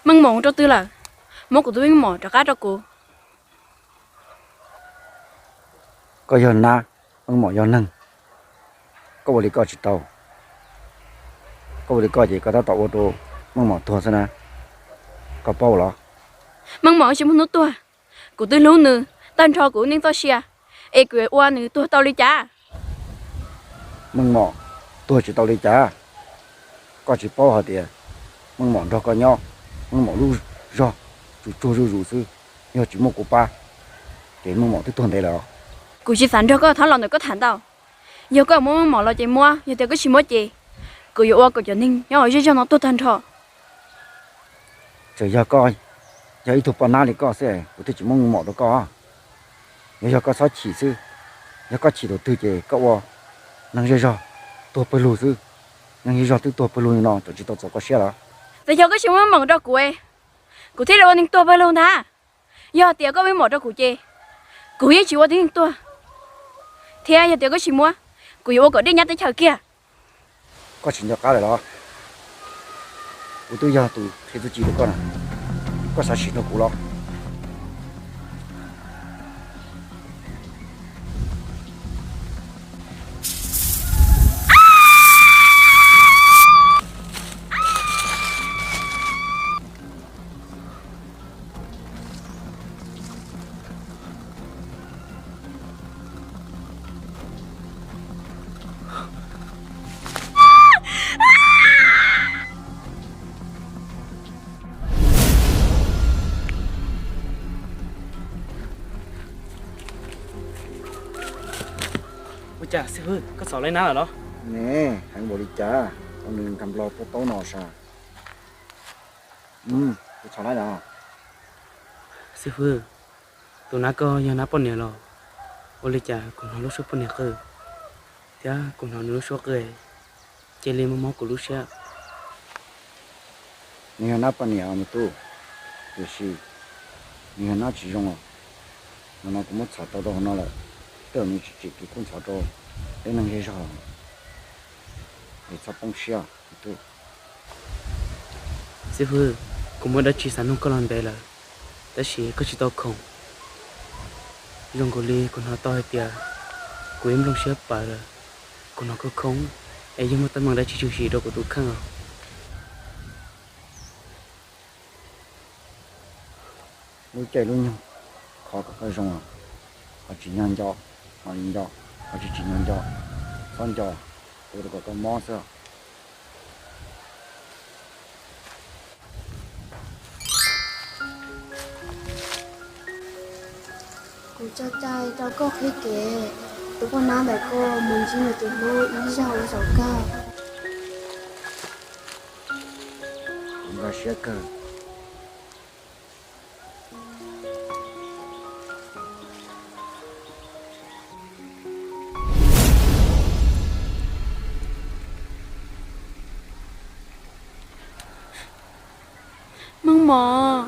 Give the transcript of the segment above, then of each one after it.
Meej Mom rau twg lawm? Muab kuv tus Meej Mom rov qab rau kuv. Koj yog nab, Meej Mom yog neeg. Koj ua li koj tsis tau. Koj ua li koj ces koj tab tom ua rau Meej Mom tuag xwb na. Koj paub los? Meej Mom tsis muaj hnub tuag. Kuv twb hlub nws tag nrho kuv neej txoj sia, es kuv yuav ua nws tuag tau li cas? Meej Mom tuag tsis tau li cas? Koj tsis paub hais tias Meej Mom nrog koj nyob, Meej Mom lub zog tsuas tsuag zuj zus xwb. Yog tsis muaj kuv pab, ces Meej Mom twb tuag ntev lawm. Kuv tsis xav nrog koj tham los ntawm koj tham ntau. Yog koj muab Meej Mom los ces muab, yog tias koj tsis muab ces kuv yuav ua kom cov neeg nyob hauv zej zog no tuag tag nrho. Txawm yog koj yog ib tug poj nab li koj xwb, kuv thiaj tsis muab Meej Mom rau koj. Yog, yog koj txhob chim xwb, yog koj chim tus twg ces koj ua neeg zej zog tuag pawg lug xwb. Neeg zej zog twb tuag pawg lug li no, txawm tsis tau txaus koj siab los? Txawm yog koj tsis muab Meej Mom rau kuv, kuv thiaj li ua neeg tuag pawg lug ntag. Yog tias koj muab Meej Mom rau kuv ces kuv yeej tsis ua tib neeg tuag, thiab yog tias koj tsis muab, kuv yuav ua kom dej nyab teb chaws kiag. Koj tsis nco qab lawm los? Kuv twb yog tus qhia txuj ci rau koj na, koj xav sim nrog kuv los? Ua cas xib hwb, koj txhom laib nab lawm los? Ne, heev npaum li cas, ua nws nkag nplo pob taub no sas. Kuv txhom laib lawm. Xib hwb, tus nab koj yog nab poj niam los? Ua li cas kuv hnov lub suab poj niam qw, thiab kuv hnov nws lub suab qw, cia li mob mob kuv lub siab. Nws yog nab poj niam me tub, tiam sis nws yog nab tsis zoo os. Nim no kuv muab txhom tau rau hauv no lawm, tej zaum nws tsis tsim kev kub ntxhov rau peb neeg zej zog, es txhob poob siab me tub. Xib hwb, kuv muaj dab tsi xav nug koj los ntev lawm, tab sis koj tsis tau khoom. Zoo nkaus li kuv hnov tau hais tias kuv ib nplooj siab pawv lawm, kuv hnov khoob khoob, es yog muaj teeb meem dab tsi tshwm sim rau kuv tus kheej os. Lub caij lub nyoog, qhov kom koj zoo, qhov tsim nyog nco, mam li nco, qhov tsis tsim nyog nco, txhob nco, ua rau kom koj mob xwb. Kuv tso cai rau koj qhib kev, tus poj nab ntawm koj mus ntsib nws tus hlub ib zaug ua zaum kawg. Kuv nkag siab kawg. Meej Mom.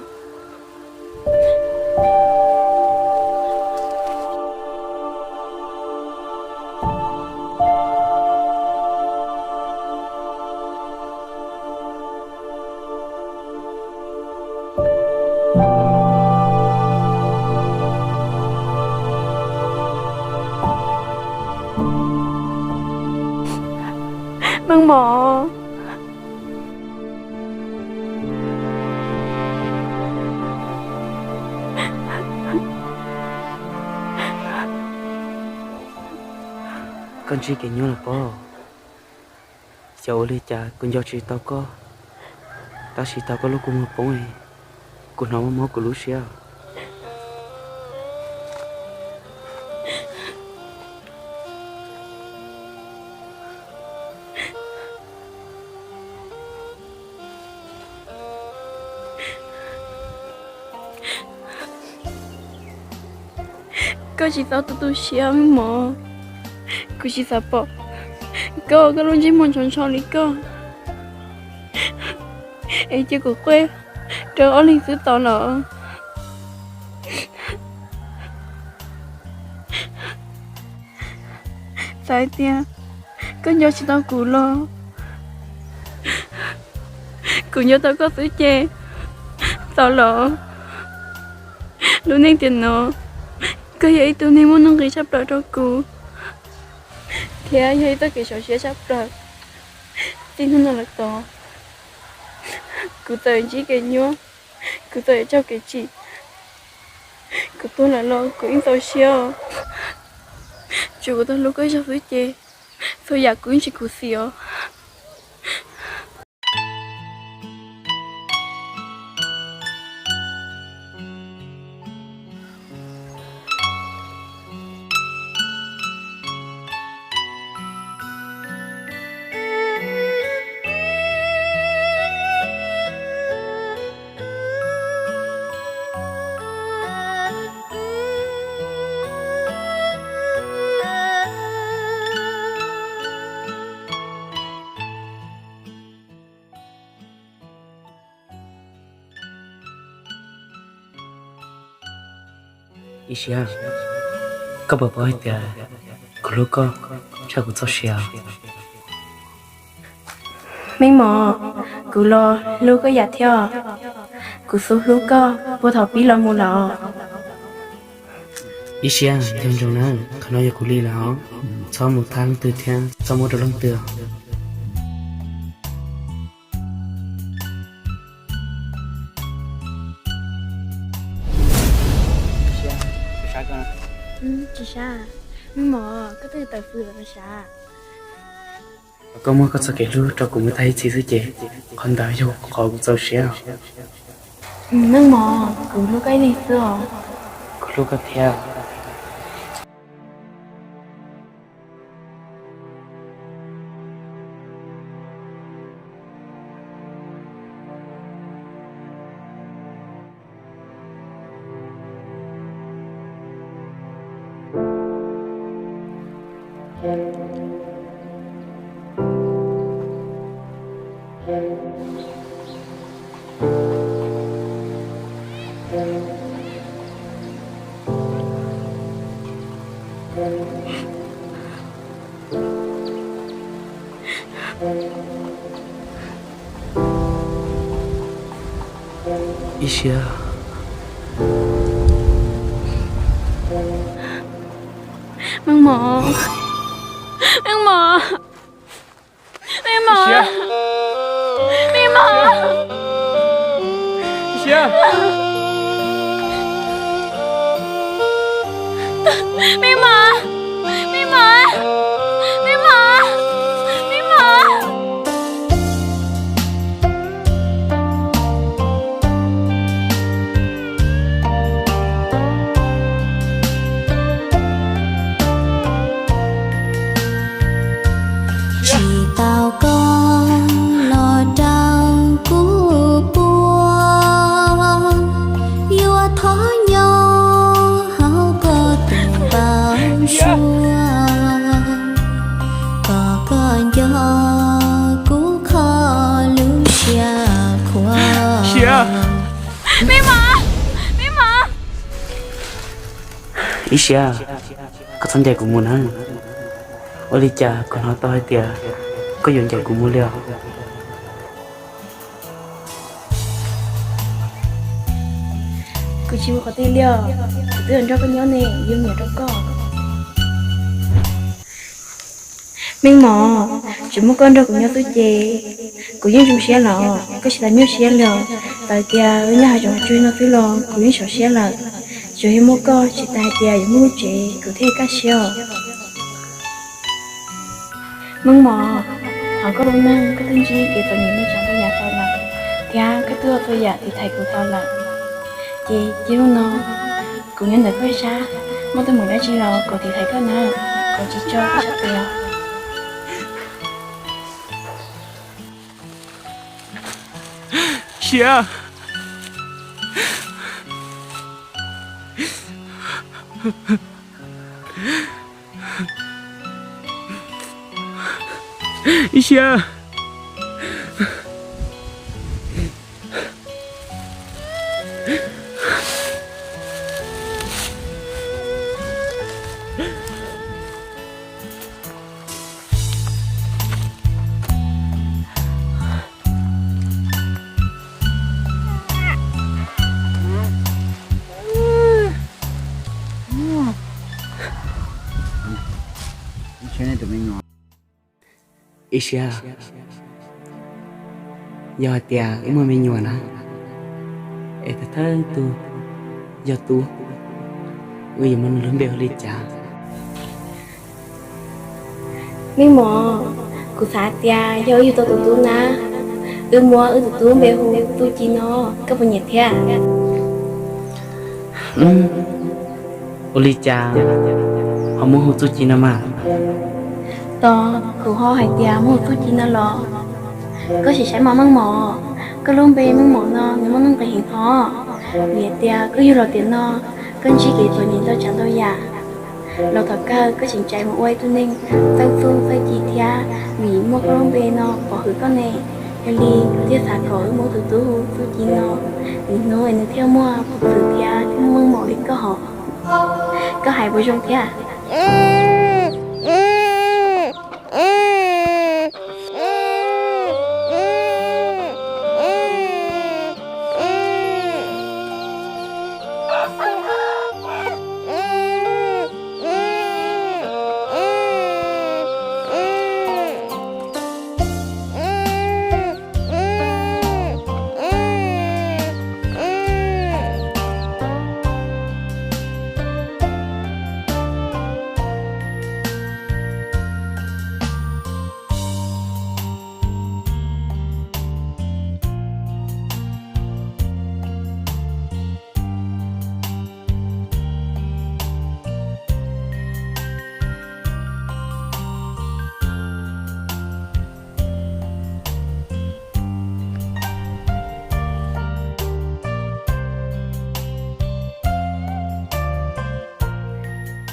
Meej Mom. Koj ntsib kev nyuaj los pob? Xyov ua li cas kuv nco tsis tau koj, tab sis thaum koj lub kua muag poob, kuv hnov mob mob kuv lub siab. Koj tsis txhob tu tu siab Meej Mom. Kuv tsis xav pom koj ua koj lub ntsej muag ntsho ntsho li koj, es cia kuv quaj rau ob leeg xwb tau los? Txawm hais tias koj nco tsis tau kuv los, kuv nco tau koj xwb ces tau los? Lub neej tiam no, koj yog ib tug neeg muaj nuj nqis tshaj plaws rau kuv, thiab yog ib txoj kev sov siab tshaj plaws. Txij hnub no lawm tod, kuv txawm ntsib kev nyuaj, kuv txawm yuav raug kev tsim, kuv tuag lawm los kuv yeej txaus siab os. Tsuas kuv tau hlub koj ib zaug xwb ces txhua yam kuv yeej tsis khuv xim os. Ib Siab, koj puas paub hais tias kuv hlub koj tshaj kuv txoj sia? Meej Mom, kuv los hlub koj yam thiab. Kuv xub hlub koj puag thaum pib los mus lawm. Ib Siab, nco ntsoov na, qhov no yog kuv li lawm os. Txhob mus thab leej twg thiab txhob muab rau leej twg. Tsis sab, Meej Mom, koj twb tawm fws lawm los sas? Koj muab koj txoj kev hlub rau kuv mus tag ib txhis xwb ces qhov ntawd yog qhov kuv txaus siab. Meej Mom, kuv hlub koj ib leeg xwb os. Kuv hlub koj thiab. Ib Siab. Meej Mom, Meej Mom, Meej Mom, Meej Mom, Ib Siab, Meej Mom, Meej Mom, Meej Mom, Meej Mom. Tsis tau koj los rau kuv puag, yuav thov nyob hauv koj tus npau suav, kom koj nco kuv kho lub siab khuav. Ib Siab, koj txhob ncaim kuv mus na. Ua li cas kuv hnov tau hais tias koj yuav ncaim kuv mus li os? Kuv tsis mus qhov twg li os, kuv twb nrog koj nyob ne, yog nyiam rau koj. Meej Mom, tsis muaj koj nrog kuv nyob xwb ces kuv yeej zoo siab lawm, koj tsis tas nyuaj siab li os. Txawm tias wb nyob hav zoov tsug no xwb los kuv yeej sov siab lawm. Tsuas yog muaj koj tsis tas hais tias yuav muaj lub tsev kuv thiaj kaj siab os. Meej Mom, hauv koj lub neej koj twb ntsib kev txom nyem neej tsa ntau yam tau lawm, thiab koj twb ua tau yam tiv thaiv kuv tau lawm. Ces cia hnub no kuv nyob ntawm koj sab, muaj teeb meem dab tsi los kuv tiv thaiv koj na, kuv tsis tso koj sab pem os. Siab. Ib Siab. Ib siab, yog hais tias wb muaj me nyuam na, es thawj thawj tug yog tub, wb yuav muab nws lub npe hu li cas? Meej Mom, kuv xav tias yog wb yug tau tus tub na, wb muab wb tus tub npe hu Txuj Ci no, koj puas nyiam thiab? Ua li cas ho muab hu Txuj Ci no mas? Tos kuv ho hais tias muab hu Txuj Ci no los? Koj sim saib mas Meej Mom, koj lub npe Meej Mom no nws muaj nuj nqis heev hos. Vim tias koj yug los tiam no, koj ntsib kev txom nyem ntau tsav ntau yam, los thaum kawg koj tseem tseem mus ua ib tug neeg txawj txuj txawj ci thiab, vim muaj koj lub npe no pov hwm koj ne. Yog li kuv thiaj xav kom wb muab tus tub hu Txuj Ci no, vim hnub nws thiaj muaj peev xwm thiab thiaj muaj meej mom li koj hos. Koj hais puas zoo thiab?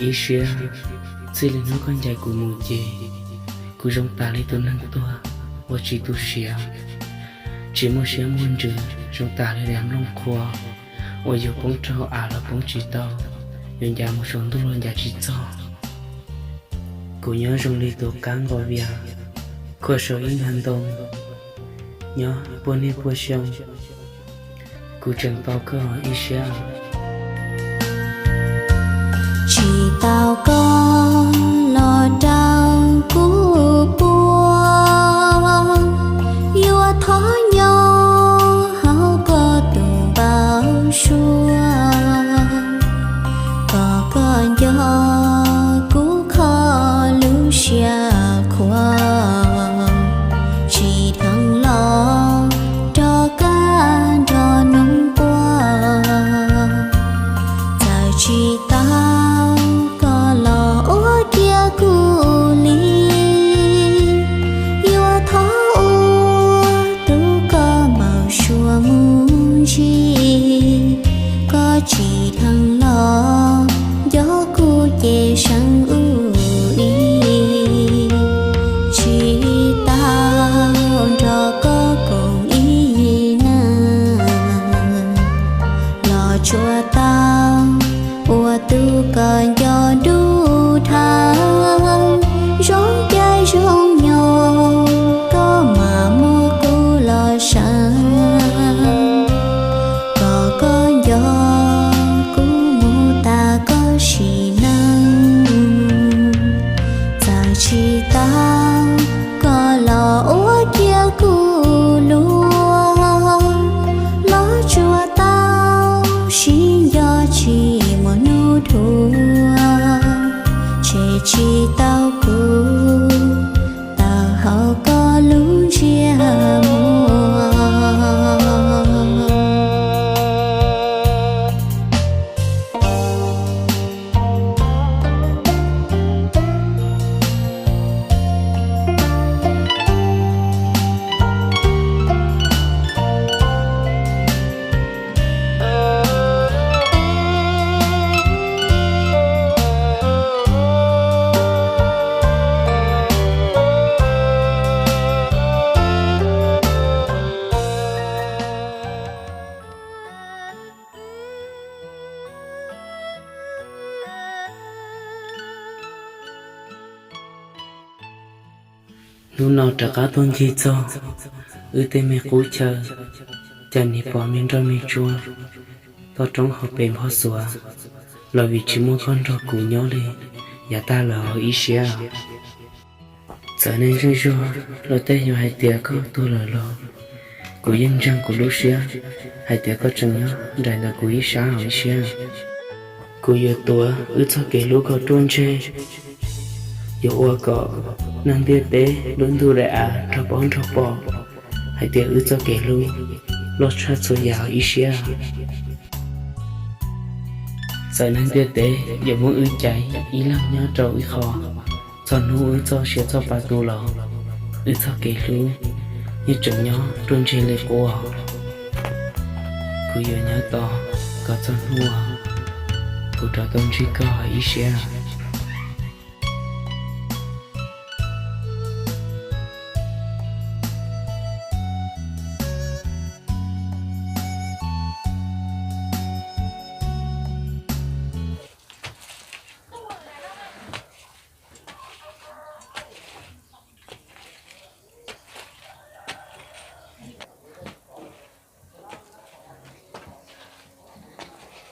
Ib siab, txij li hnub koj ncaim kuv mus ces kuv zoo tas li tus neeg tuag uas tsis tu siav, tsis muaj siab muaj ntsws, zoo tas li daim nplooj qhuav uas yuav poob rau av los poob tsis tau, yuav ncav mus saum ntuj los ncav tsis txog. Kuv nyob zoo li tus qab nqos vias khuam saum ib nag ntoo, nyob puag niaj puag xyoo. Kuv tseem tos koj ib siab. Tsis tau koj los rau kuv puas, yuav thov nyob hauv koj tus npau suav, kom koj nco kuv kho lub siab khuav, tsis dheev los rov qab nrog hnub qua. Txawm tsis tau koj los ua kiag kuv li, yuav thov ua tus koj npau suav mus ntsis, koj tsis dheev los nco kuv ces seev ub ib, tsis tau nrog koj koom ib yig neeg, los tsuas tau ua tus koj nco dub dhawv, zoo caij zoo nyoog koj mam muab kuv los seev, kom koj nco kuv mus tas koj sim neej. Txawm tsis tau koj los ua kiag kuv lub, los tsuas tau sib nco tsis muaj hnub dhuav, tshem tsis tau kuv tawm hauv koj lub ntsiab muag. Hnub no rov qab tuaj ncig txog wb tej me qub chaw, cas nim pom me nroj me tsuab toj roob hauv pes nphob xuav, los vim tsis muaj koj nrog kuv nyob li, yav tag lawm ib siab. Txawm neeg zej zog los tej yuav hais tias koj tuag lawm los kuv yeej ntseeg kuv lub siab hais tias koj tseem nyob nraim ntawm kuv ib sab hauv ib siab. Kuv yuav tuav wb txoj kev hlub kom ruaj ntseg, yuav ua kom neeg ntiaj teb lub ntuj daim av nrog paub nrog pom hais tias wb txoj kev hlub loj tshaj txhua yam hauv ib siab. Txawm neeg ntiaj teb yuav muab wb caiv ib leeg nyob rau ib qho, txog hnub wb txoj sia txoj pa tu los, wb txoj kev hlub yeej tseem nyob ruaj ntseg li qub. Kuv yuav nyob tos kom txog hnub uas kuv rov tau ntsib koj ib siab.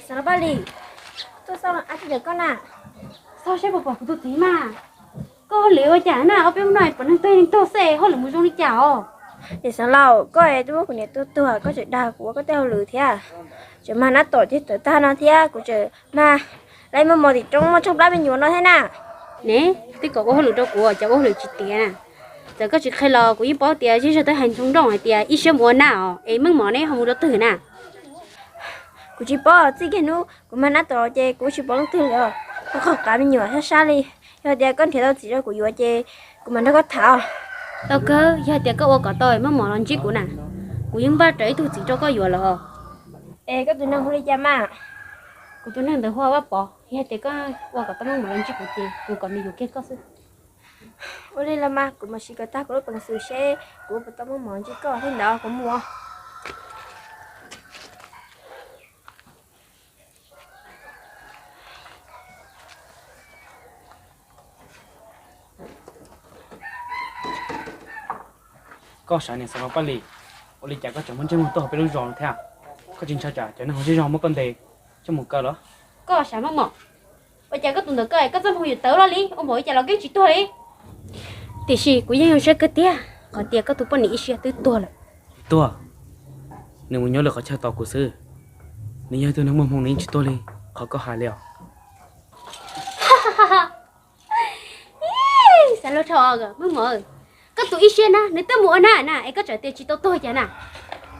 Xav Los Paj Lis, tuaj xauj ab tsi ntawm koj na. Xauj saib puas pom kuv tus txiv mas. Koj hauj lwm ua cas na, ob peb hnub no pom neeg tuag neeg tuag xwb, hauj lwm mus zoo li cas os? Niam Xeev Laus, koj twb muab kuv niam tua tuag, koj tseem dag kuv ua koj tej hauj lwm thiab. Tseem mag nab tom ceg tawm tag no thiab, kuv tseem mag lawv muaj mov tim roob muaj tsheej plab me nyuam no thiab na. Ne, twb kom ua hauj lwm rau kuv, cas ua hauj lwm tsis tiav na. Txawm koj tsis qhia los kuv yeej paub tias zej zog twb hais ntsoog nrooj hais tias ib siab mus ua nab os, es Meej Mom neb ho mus rau twg na? Kuv tsis paub, txij kiag hnub kuv mag nab tom ces kuv tsis pom leej twg lawm. Koj qaug qav me nyuam sab sab li. Yog tias koj nrhiav tau txiv rau kuv yuav ces kuv mam nrog koj tham. Tau kawg, yog tias koj ua kom tau Meej Mom los ntsib kuv na, kuv yeej npaj rawv ib tug txiv rau koj yuav lawm. Es koj tus neeg hu li cas mas? Kuv tus neeg ntawd hu ua Vaj Pov. Yog tias koj ua kom tau Meej Mom los ntsib kuv ces kuv kom nws yuav kiag koj xwb. Ua li los mas kuv mam siv kom tag kuv lub peev xwm seb kuv puas tau Meej Mom ntsib koj, li ntawd kuv mus. Koj xav niam Xeev Laus Paj Lis, ua li cas koj tseem muaj ntsej muag tuaj peb lub zos thiab? Koj tsis ntshai tsam cov neeg hauv zej zog muab koj ntes coj mus kaw los? Koj xav Meej Mom, ua cas koj tus ntawm koj, koj txoj hmoo yuav tawv loj li, ua npaum li cas los koj tsis tuag li. Tiam sis kuv yeej zoo siab kawg tiag qhov tias koj tus poj niam Ib Siab twb tuag lawm. Tuag? Nws mus nyob lwm qhov chaw tos kuv xwb. Nws yog ib tug neeg muaj hmoo, nws yeej tsis tuag li qhov koj hais li os. Xav luag dhau, Meej Mom, koj tus Ib Siab na nws twb mus ua nab na es koj tseem tias tsis tau tuag cas na.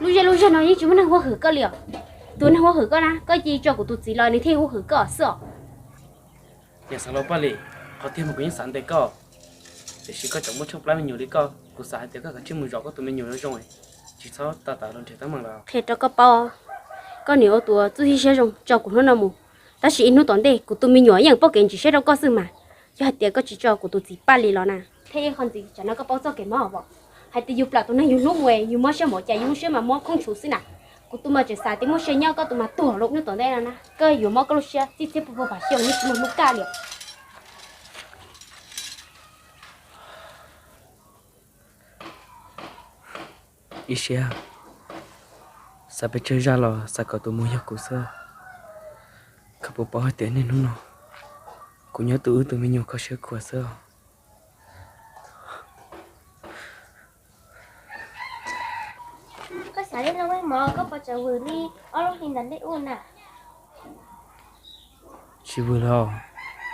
Lub zej lub zog no yeej tsis muaj neeg huaj hwm koj li os. Tus neeg huaj hwm koj na koj cia li tso kuv tus txiv los nws thiaj huaj hwm koj xwb os. Niam Xeev Laus Paj Lis, qhov tiag mas kuv yeej xav ntes koj, tiam sis koj tseem muaj tsheej plab me nyuam li koj, kuv xav hais tias koj kav tsij mus zov koj tus me nyuam zoo zoo, tsis txhob tawm los nrhiav teeb meem lawm. Qhia rau koj paub, koj niam ua tus txuj ci siab zoo tso kuv hnub no mus, tab sis ib hnub tom ntej kuv tus me nyuam yeej paub kev ntsis siab rau koj xwb mas. Yog hais tias koj tsis tso kuv tus txiv Paj Lis los na, thiaj ib qho ntxiv tsam no koj paub txoj kev mob os. Hais tias yus plam tus neeg yus hlub mus, yus mob siab mus, cas yus lub siab mas mob khoob tshuv xwb na. Kuv tus mas tseem xav tias muaj sia nyob, koj tus mas tuag lawm. Hnub tom ntej no na koj yuav mob koj lub siab txij txhiab pug pug vam xyoo, yeej tsis muaj hnub kaj li. Ib Siab, xav pes tsawg zaj los xav kom tus mus yog kuv xwb. Koj puas paub hais tias niaj hnub no kuv nyob tu wb tus me nyuam kho siab khuav xwb os. Koj xav li no, Meej Mom, koj puas tseem vwm li ob lub hli ntawm ntej ub na? Tsis vwm los,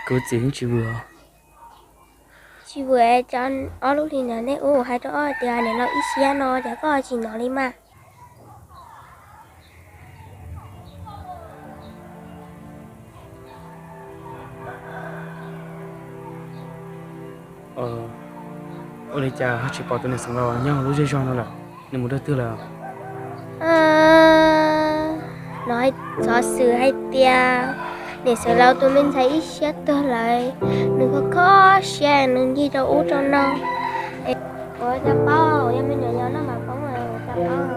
kuv txiv yeej tsis vwm os. Tsis vwm es ob lub hli ntawm ntej ub hais rau koj tias niam laus Ib Siab no ces koj tsis hnov li mas. Ua li cas ho tsis pom tus niam xeev laus nyob lub zej zog no lawm? Nws mus rau twg lawm? Hnov xov xwm hais tias niam xeev laus tus me ntxhais Ib Siab tuag lawm, nws kho kho siab nws ncig rau ub rau no. Ua cas paub, yog me nyuam yaus no mas paub, ua cas paub.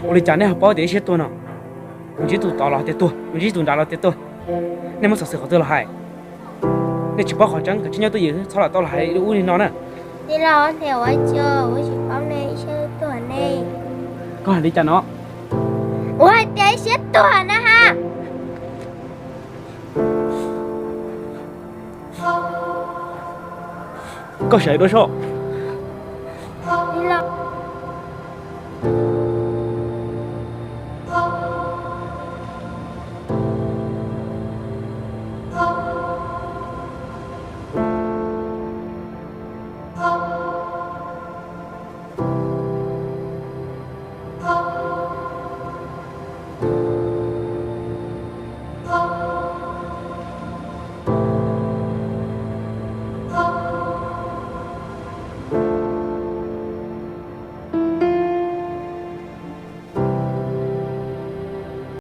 Ua li cas nej ho paub tias Ib Siab tuag no? Nws ntsib tus tod los tias tuag, nws ntsib tus nrad los tias tuag. Nej muab xov xwm qhov twg los hais? Nej tsis paub qhov tseeb, kav tsij nyob twj ywm, txhob lam tau los hais li ub li no na. Tij laug, ua cas ua cas ua tsis paub ne, Ib Siab tuag ne. Koj hais li cas no? Ua hais tias Ib Siab tuag na ha. Koj saib dua soj.